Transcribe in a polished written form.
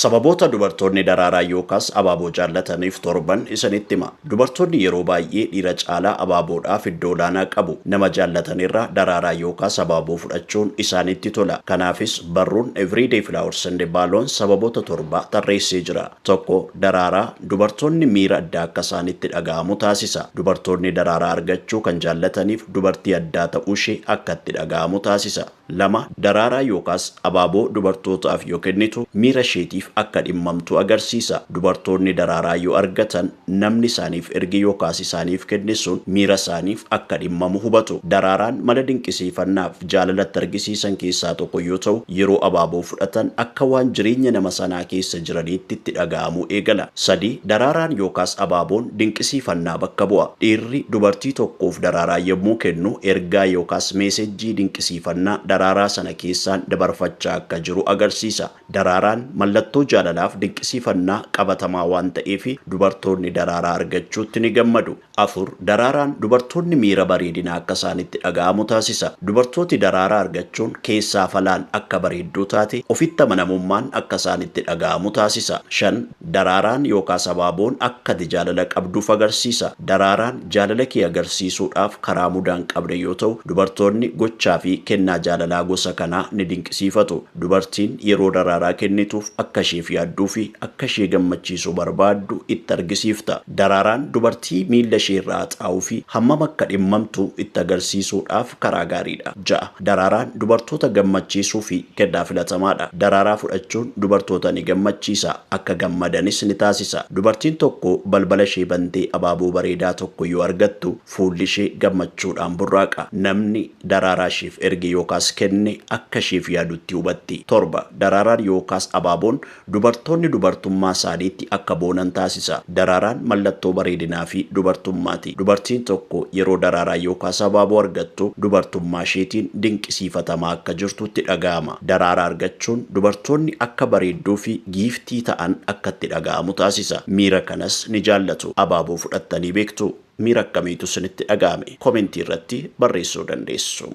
Sababoota dubartoonni daraaraa yookaas abaaboo jaallataniif torban isinitti hima. Dubartoonni yeroo baay'ee dhiira caalaa abaaboodhaaf iddoo olaanaa qabu. Nama jaallatanirraa daraaraa yookaas abaaboo fudhachuun isaanitti tola. Kanaafis barruun Everyday Flowers and Balloons sababoota torba tarreessee jira. 1, Daraaraa dubartoonni miira addaa akka isaanitti dhaga'amu taasisa. Dubartoonni daraaraa argachuu kan jaallataniif dubartii addaa ta'uushee akka itti dhaga'amu taasisa. 2, Daraaraa yookaas abaaboo dubartootaaf yoo kennitu miira isheetiif akka dhimmamtu agarsiisa. Dubartoonni daraaraa yoo argatan namni isaaniif erge yookaas isaaniif kenne sun miira isaaniif akka dhimmamu hubatu. Daraaraan mala dinqisiifannaaf jaalala itti argisiisan keessaa tokko yoo ta'u, yeroo abaaboo fudhatan akka waan jireenya nama sanaa keessa jiraniitti itti dhaga'amuu eegala. 3, Daraaraan yookaas abaaboon dinqisiifannaa bakka bu'a. Dhiirri dubartii tokkoof daraaraa yommuu kennu ergaa yookaas meesejjii dinqisiifannaa daraaraa sana keessaan dabarfachaa akka jiru agarsiisa. Daraaraan mallattoo jaalalaaf dinqisiifannaa qabatamaa waan ta'eef dubartoonni daraaraa argachuutti ni gammadu. 4, Daraaraan dubartoonni miira bareedinaa akka isaanitti dhaga'amu taasisa. Dubartooti daraaraa argachuun keessaaf alaan akka bareedduu taate ofitti amanamummaan akka isaanitti dhaga'amu taasisa. 5, Daraaraan yookaas abaaboon akka ati jaalala qabduuf agarsiisa. Daraaraan jaalala kee agarsiisuudhaaf karaa mudaa hin qabne yoo ta'u, dubartoonni gochaa fi kennaa jaalalaa gosa kanaa ni dinqisiifatu. Dubartiin yeroo daraaraa kennituuf akka isheef yaadduu fi akka ishee gammachiisuu barbaaddu itti argisiifta. Daraaraan dubartii miilla ishee irraa haxaa'uu fi hammam akka dhimmamtu itti agarsiisuudhaaf karaa gaariidha. 6, Daraaraan dubartoota gammachiisuu fi kennaa filatamaadha. Daraaraa fudhachuun dubartoota ni gammachiisa, akka gammadanis ni taasisa. Dubartiin tokko balbala ishee bantee abaaboo bareedaa tokko yoo argattu fuulli ishee gammachuudhaan burraaqa. Namni daraaraa isheef erge yookaas kenne akka isheef yaadutti hubatti. 7, Daraaraan yookaas abaaboon dubartoonni dubartummaa isaaniitti akka boonan taasisa. Daraaraan mallattoo bareedinaa fi dubartummaati. Dubartiin tokko yeroo daraaraa yookaas abaaboo argattu dubartummaa isheetiin dinqisiifatamaa akka jirtu itti dhaga'ama. Daraaraa argachuun dubartoonni akka bareedduu fi giiftii ta'an akka itti dhaga'amu taasisa. Miira kanas ni jaallatu. Abaaboo fudhattanii beektuu? Miira akkamiitu isinitti dhaga'ame? Komentii irratti barreessuu dandeessu.